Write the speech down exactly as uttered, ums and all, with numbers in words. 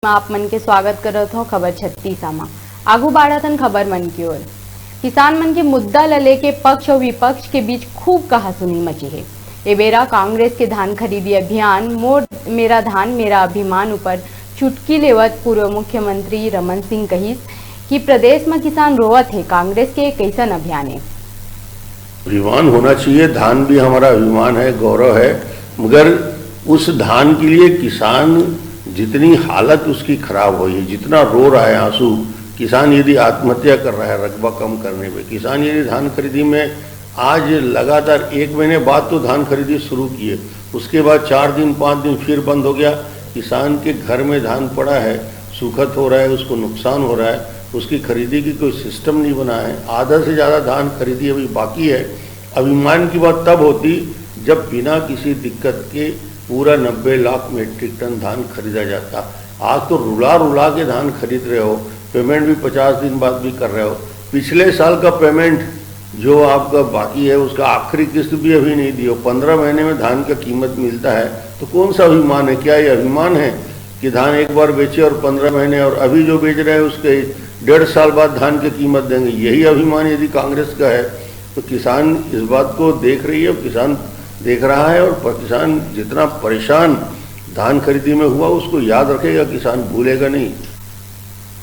में आप मन के स्वागत करत हौं खबर छत्तीसा मा। आगू बाढ़त हन खबर मन की ओर। किसान मन के मुद्दा ल लेके पक्ष अउ विपक्ष के बीच खूब कहासुनी मची हे। ए बेरा कांग्रेस के धान खरीदी अभियान मोर मेरा धान मेरा अभिमान ऊपर चुटकी लेवत पूर्व मुख्यमंत्री रमन सिंह कहिस कि प्रदेश म किसान रोवत हे, कांग्रेस के कइसन अभियान हे? अभिमान होना चाहिए, धान भी हमारा अभिमान है, गौरव है, मगर उस धान के लिए किसान जितनी हालत उसकी खराब हुई है, जितना रो रहा है आंसू, किसान यदि आत्महत्या कर रहा है रकबा कम करने में, किसान यदि धान खरीदी में आज लगातार एक महीने बाद तो धान खरीदी शुरू की है, उसके बाद चार दिन पाँच दिन फिर बंद हो गया, किसान के घर में धान पड़ा है, सूखत हो रहा है, उसको नुकसान हो रहा है, उसकी खरीदी की कोई सिस्टम नहीं बना है, आधा से ज़्यादा धान खरीदी अभी बाकी है। अभिमान की बात तब होती जब बिना किसी दिक्कत के पूरा नब्बे लाख मीट्रिक टन धान खरीदा जाता। आज तो रुला रुला के धान खरीद रहे हो, पेमेंट भी पचास दिन बाद भी कर रहे हो। पिछले साल का पेमेंट जो आपका बाकी है, उसका आखिरी किस्त भी अभी नहीं दिए हो। पन्द्रह महीने में धान का कीमत मिलता है, तो कौन सा अभिमान है? क्या ये अभिमान है कि धान एक बार बेचे और पन्द्रह महीने, और अभी जो बेच रहे हैं उसके डेढ़ साल बाद धान की कीमत देंगे? यही अभिमान यदि कांग्रेस का है तो किसान इस बात को देख रही है, किसान देख रहा है, और प-, किसान जितना परेशान धान खरीदी में हुआ, उसको याद रखेगा किसान, भूलेगा नहीं।